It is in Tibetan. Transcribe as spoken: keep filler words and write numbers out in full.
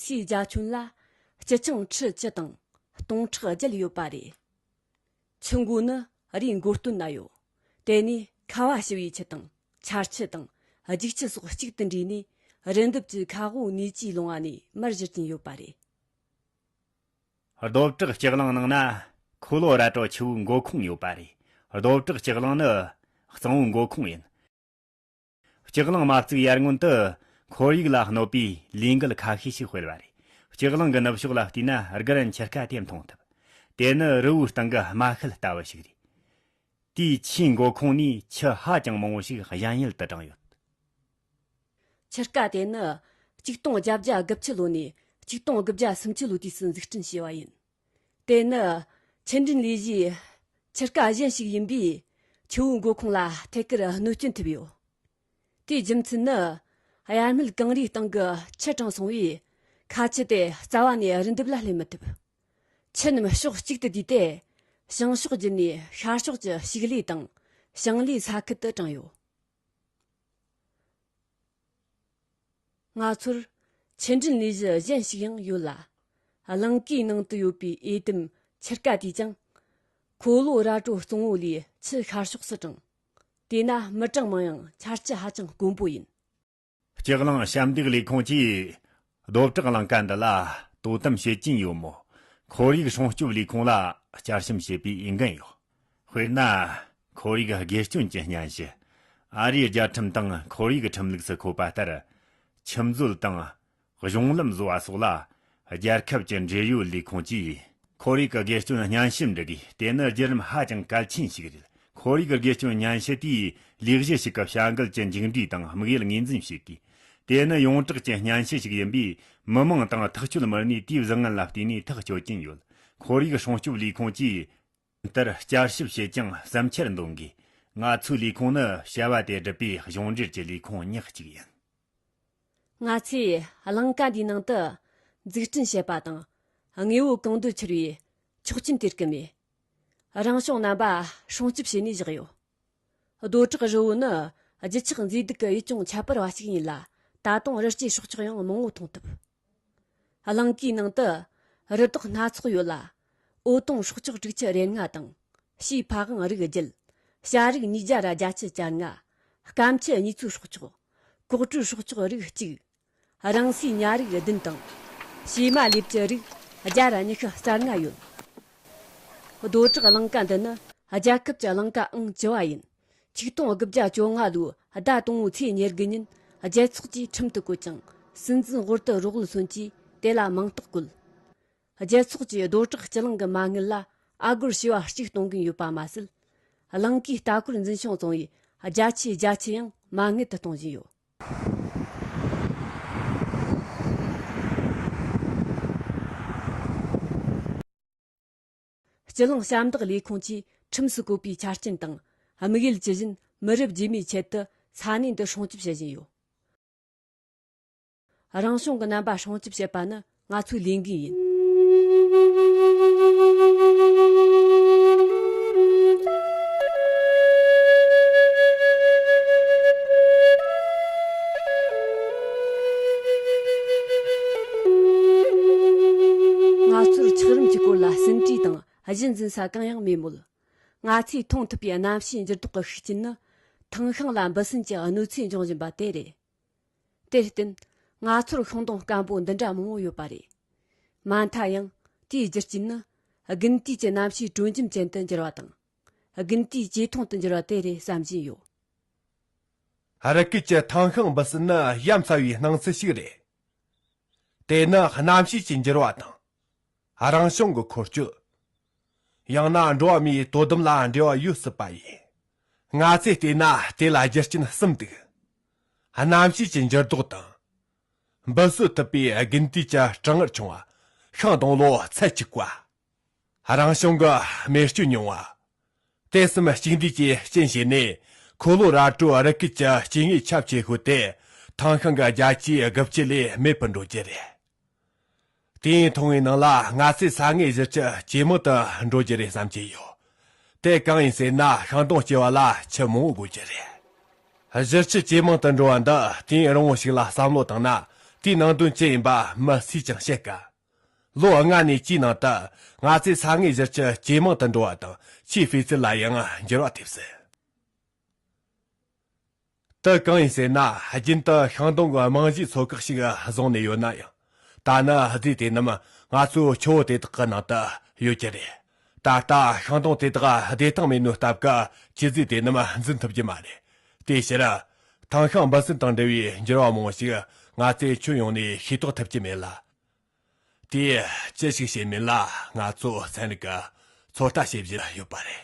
ཚོའི་རྒྱ་ཁྱོན་ལ་སྤྱི་ཆིངས་ཁྲི་བཅུ་དང་སྟོང་ཕྲག་བརྒྱད་ཡོད་པ་རེད། ཆུ་མགོ་ནི་རིའི་མགོ་སྟོད་ན་ཡོད། དེ་ནས་ཁ་བ་ཞུ་བའི་ཆུ་དང་ཆར་ཆུ་དང་རྒྱུག་ཆུ་སོགས་གཅིག་ཏུ་འདྲེས་ནས། རི་འདབས་ཀྱི་ཁ་དབུགས་ནུས་ཀྱིས་ལོང་བ་ནས་མར་བཞུར་གྱིན་ཡོད་པ་རེད། རྡོ་བྲག་སྤྱི་གླིང་ནང་ན་འཁོར་ལོ་ར་སྤྲོད་ཆུ་བོའི་མགོ་ཁུངས་ཡོད་པ་རེད། རྡོ་བྲག་སྤྱི་གླིང་ནི་གཙང་བོའི་མགོ་ཁུངས་ཡིན། སྤྱི་གླིང་མ་བཙུགས་ཡར་སྔོན་དུ་ཁོར་ཡུག་ལ་གནོད་པའི་ལས་འགུལ་ཁ་ཤས་ཤིག་སྤེལ་བ་རེད། སྤྱི་གླིང་གི་ནུབ་ཕྱོགས་ལ་བལྟས་ན་སྒར་ཆུ་རྐ་དེ་མཐོང་ཐུབ། དེ་ནི་རི་བོའི་སྟེང་གི་རྨ་ཤུལ་ལྟ་བུ་ཞིག་རེད། དེའི་ཆུའི་མགོ་ཁུངས་ནས་ཆུ་ཧ་ཅང་མང་བོ་ཞིག་གཞན་ཡུལ་དུ་དྲངས་ཡོད། ཆུ་རྐ་དེ་ནི་ཆིག་སྟོང་བརྒྱད་བརྒྱ་དགུ་བཅུ་ལོ་ནས་ཆིག་སྟོང་དགུ་བརྒྱ་སུམ་ཅུ་ལོའི་དུས་སུ་འཛུགས་སྐྲུན་བྱས་པ་ཡིན། དེ་ནི་ཆུ་འདྲེན་ལས་གཞིའི་ཆུ་རྐ་གཞན་ཞིག་ཡིན་པས། ཆུ་བོའི་མགོ་ཁུངས་ལ་ཐད་ཀར་གནོད་སྐྱོན་ཐེབས་ཡོད། དེའི་རྒྱུ་མཚན་ནི། གཡར་མེད་གངས་རིའི་སྟེང་གི་ཆུ་དྲངས་སོང་བས། ཁ་ཆུ་དེ་རྩ་བ་ནས་རི་འདབས་ལ་སླེབས་མི་ཐུབ། ཆུ་རྣམས་ཕྱོགས་གཅིག་ཏུ་བསྡུས་ཏེ། བྱང་ཕྱོགས་བརྒྱུད་ནས་ཤར་ཕྱོགས་ཀྱི་ཕྱུགས་ལས་དང་ཞིང་ལས་ས་ཁུལ་དུ་དྲངས་ཡོད། ང་ཚོར་ཆུ་འདྲེན་ལས་གཞི་གཞན་ཞིག་ཡང་ཡོད་ལ། གླིང་གའི་ནང་དུ་ཡོད་པའི་འོས་འདེམས་ཆུ་རྐ་དེས་ཀྱང་། འཁོར་ལོ་ར་སྤྲོད་གཙང་བོ་ལས་ཆུ་ཤར་ཕྱོགས་སུ་དྲངས། དེས་ན་མི་གྲངས་མང་ཡང་ཆར་ཆུ་ཧ་ཅང་དཀོན་པོ་ཡིན། སྤྱི་གླིང་ཞབས་འདེགས་ལས་ཁུངས་ཀྱིས་རྡོ་བྲག་གླིང་ཀ་འདི་ལ་དོ་དམ་བྱེད་ཀྱིན་ཡོད་མོད། ཁོར་ཡུག་སྲུང་སྐྱོབ་ལས་ཁུངས་ལ་བསྐྱར་ཞིབ་བྱེད་པའི་འོས་འགན་ཡོད། དཔེར་ན། ཁོར་ཡུག་དགེ་སྐྱོན་གྱི་སྙན་ཞུ། ཨ་རིའི་རྒྱལ་ཁྲིམས་དང་ཁོར་ཡུག་ཁྲིམས་ལུགས་སུ་འཁོད་པ་ལྟར། ཁྱིམ་བཟོ་དང་གཞུང་ལམ་བཟོ་བ་སོགས་ལ། རྒྱལ་ཁབ་ཀྱི་འབྲེལ་ཡོད་ལས་ཁུངས་ཀྱིས་ཁོར་ཡུག་གི་དགེ་སྐྱོན་སྙན་ཞུ་འབྲི་དགོས། དེ་ནི་བརྒྱུད་རིམ་ཧ་ཅང་གལ་ཆེན་ཞིག་རེད། ཁོར་ཡུག་གི་དགེ་སྐྱོན་སྙན་ཞུ་དེས་ལས་གཞི་ཞིག་གི་བྱ་འགུལ་གྱི་མཇུག་འབྲས་དང་དམིགས་ཡུལ་ངོས་འཛིན་བྱེད་དགོས། དེ་ནི་ཡོངས་གྲགས་ཀྱི་སྙན་ཞུ་ཞིག་ཡིན་པས། མི་མང་དང་ཐག་གཅོད་མི་སྣས་དེའི་བཟང་ངན་ལ་བལྟས་ནས་ཐག་གཅོད་ཀྱིན་ཡོད། ཁོར་ཡུག་སྲུང་སྐྱོབ་ལས་ཁུངས་ཀྱིས་འདིར་བསྐྱར་ཞིབ་བྱེད་ཀྱང་བསམ་འཆར་འདོན་དགོས། ང་ཚོའི་ལས་ཁུངས་ནི་བྱ་བ་དེ་སྒྲུབ་པའི་གཞུང་འབྲེལ་གྱི་ལས་ཁུངས་ཉག་གཅིག་ཡིན། ང་ཚོས་གླིང་ཀ་འདིའི་ནང་དུ་འཛུགས་སྐྲུན་བྱེད་པ་དང་། དངོས་པོ་གང་འདོད་འཁྱེར་བའི་ཆོག་མཆན་སྟེར་གི་མེད། རང་བྱུང་རྣམ་པ་སྲུང་སྐྱོབ་བྱས་ནས་བཞག་ཡོད། རྡོ་བྲག་རི་བོ་ནི་རྒྱུ་ཆགས་མཛེས་སྡུག་གི་ཡུལ་ལྗོངས་ཁྱད་པར་བ་ཞིག་ཡིན་ལ། ད་དུང་རི་སྐྱེས་སྲོག་ཆགས་ཡང་མང་བོ་མཐོང་ཐུབ། གླིང་ཀའི་ནང་དུ་རི་དྭགས་སྣ་ཚོགས་ཡོད་ལ། འོད་སྟོང་སྲོག་ཆགས་དྲུག་ཅུ་རེ་ལྔ་དང་། བྱིའུ་ཕ་ཝང་རིགས་བརྒྱད། བྱ་རིགས་ཉིས་བརྒྱ་ར་བརྒྱད་ཅུ་གྱ་ལྔ། སྐམ་ཆུ་གཉིས་ཚོའི་སྲོག་ཆགས། ལྐོག་གྲོས་སྲོག་ཆགས་རིགས་གཅིག། རང་སའི་ཉ་རིགས་བདུན་དང་། བྱེ་མ་ལེབ་ཀྱི་རིགས་བརྒྱ་ར་ཉི་ཤུ་རྩ་ལྔ་ཡོད། རྡོ་བྲག་གླིང་ཀ་འདི་ནི་རྒྱལ་ཁབ་ཀྱི་གླིང་ཀ་ཨང་བཅུ་བ་ཡིན། ཆིག་སྟོང་དགུ་བརྒྱ་བཅོ་ལྔ་ལོའི་ཟླ་དང་པོའི་ཚེས་ཉེར་དགུ་ཉིན་རྒྱལ་ཚོགས་ཀྱིས་ཁྲིམས་དུ་བཀོད་ཅིང་། སྲིད་འཛིན་ཝོལ་ཏར་རོག་ཝིལ་སོན་གྱིས་དེ་ལ་མིང་རྟགས་བཀོད། རྒྱལ་ཚོགས་ཀྱིས་རྡོ་བྲག་སྤྱི་གླིང་གི་མ་དངུལ་ལ་ཨ་སྒོར་བྱེ་བ་གཅིག་གཏོང་གིན་ཡོད་པ་མ་ཟད། གླིང་ཀའི་ལྟ་སྐོར་འཛིན་སྐྱོང་བཙོང་བའི་རྒྱ་ཆེའི་རྒྱ་ཆེ་ཡང་མ་དངུལ་དུ་གཏོང་བཞིན་ཡོད། སྤྱི་གླིང་ཞབས་འདེགས་ལས་ཁུངས་ཀྱིས་ཁྲིམས་སུ་བཀོད་པའི་ཆ་རྐྱེན་དང་དམིགས་ཡུལ་ཇི་བཞིན་མི་རབས་རྗེས་མའི་ཆེད་དུ་ས་གནས་འདི་སྲུང་སྐྱོབ་བྱེད་བཞིན་ཡོད། རང་བྱུང་གི་རྣམ་པ་སྲུང་སྐྱོབ་བྱེད་པ་ནི་ང་ཚོའི་ལས་འགན་ཡིན། ང་ཚོར་འཁྱགས་རོམ་གྱི་སྐོར་ལ་ཟིན་བྲིས་དང་གཞི་འཛིན་ས་གང་ཡང་མེད་མོད། ང་ཚོས་མཐོང་ཐུབ་པའི་གནམ་གཤིས་འགྱུར་ལྡོག་གི་ཤུགས་རྐྱེན་ནི། ཐང་ཤིང་ལ་འབུ་སྲིན་གྱི་གནོད་འཚེ་འབྱུང་བཞིན་པ་དེ་རེད། དེར་བརྟེན། ང་ཚོར་ཤིང་སྡོང་སྐམ་པོ་འདི་འདྲ་མང་བོ་ཡོད་པ་རེད། མ་མཐའ་ཡང་། དེའི་རྒྱུ་རྐྱེན་ནི། དགུན་དུས་ཀྱི་གནམ་གཤིས་དྲོ་འཇམ་ཅན་དུ་འགྱུར་བ་དང་། དགུན་དུས་ཇེ་ཐུང་དུ་འགྱུར་བ་དེ་རེད་བསམ་བཞིན་ཡོད། རི་སྐེད་ཀྱི་ཐང་ཤིང་འབུ་སྲིན་ནི་ཡ་མཚན་པའི་སྣང་ཚུལ་ཞིག་རེད། དེ་ནི་གནམ་གཤིས་ཀྱི་འགྱུར་བ་དང་། རང་བྱུང་གི་འཁོར་སྐྱོད། ཡང་ན་འགྲོ་བ་མིའི་དོ་དམ་ལ་འབྲེལ་བ་ཡོད་སྲིད་པ་ཡིན། ང་ཚོས་བལྟས་ན་དེ་ལ་རྒྱུ་རྐྱེན་གསུམ་འདུག། གནམ་གཤིས་ཀྱི་འགྱུར་ལྡོག་དང་། འབུ་གསོད་ཐུབ་པའི་དགུན་དུས་ཀྱི་གྲང་ངར་ཆུང་བ། ཤིང་སྡོང་ལོ་ཚད་གཅིག་པ། རང་བྱུང་གི་རྨས་སྐྱོན་ཉུང་བ། དེ་གསུམ་གཅིག་འདུས་ཀྱིས་རྐྱེན་བྱས་ནས། འཁོར་ལོ་ར་སྤྲོད་རི་སྐེད་ཀྱི་སྐྱེ་དངོས་ཁྱབ་ཆེ་ཤོས་དེ། ཐང་ཤིང་གི་རྒྱ་ཆེའི་དགུ་བཅུ་ལས་མེད་པར་འགྲོ་རྒྱུ་རེད། དུས་ཡུན་ཐུང་བའི་ནང་ལ་ང་ཚོའི་ས་ངོས་བཞུར་ཆུ་ཇེ་མང་དུ་འགྲོ་རྒྱུ་རེད་བསམ་གྱི་ཡོད། དེ་གང་ཡིན་ཟེར་ན། ཤིང་སྡོང་སྐྱེ་བ་ལ་ཆུ་མང་བོ་དགོས་རྒྱུ་རེད། བཞུར་ཆུ་ཇེ་མང་དུ་འགྲོ་བ་འདི་དུས་ཡུན་རིང་བོ་ཞིག་ལ་བསམ་བློ་བཏང་ན། དེའི་ནང་དོན་ཅི་ཡིན་པ་མི་སུས་ཀྱང་བཤད་དཀའ། ལོ་ལྔ་ནས་ཅིའི་ནང་དུ་ང་ཚོའི་ས་ངོས་བཞུར་རྒྱུ་ཇེ་མང་དུ་འགྲོ་བ་དང་ཆུའི་སྤུས་ཚད་ལ་ཡང་འགྱུར་བ་ཐེབས་སྲིད། དེ་གང་ཡིན་ཟེར་ན། རྒྱུན་དུ་ཤིང་སྡོང་གི་རྨང་གཞིའི་ཚོ་ཁག་ཞིག་བཟུང་ནས་ཡོད་ན་ཡང་། ད་ནི་རྫས་དེ་རྣམས་ང་ཚོའི་ཆུ་བོ་དེ་དག་གི་ནང་དུ་ཡོད་རྒྱུ་རེད། ད་ལྟ་ཤིང་སྡོང་དེ་དག་བདེ་ཐང་མེད་ནོའི་སྟབས་ཀྱིས་ཆུ་རྫས་དེ་རྣམས་འཛིན་ཐུབ་རྒྱུ་མ་རེད། དེའི་ཕྱིར། ཐང་ཤིང་འབུ་སྲིན་དང་འབྲེལ་བའི་འགྱུར་བ་མང་པོ་ཞིག་ང་ཚོས་ཁྱོན་ཡོངས་ནས་ཤེས་རྟོགས་ཐུབ་ཀྱི་མེད་ལ། དེས་ཅི་ཞིག་བྱེད་མིན་ལ་ང་ཚོ་ཚན་རིག་གིས་ཚོད་ལྟ་བྱེད་བཞིན་ཡོད་པ་རེད།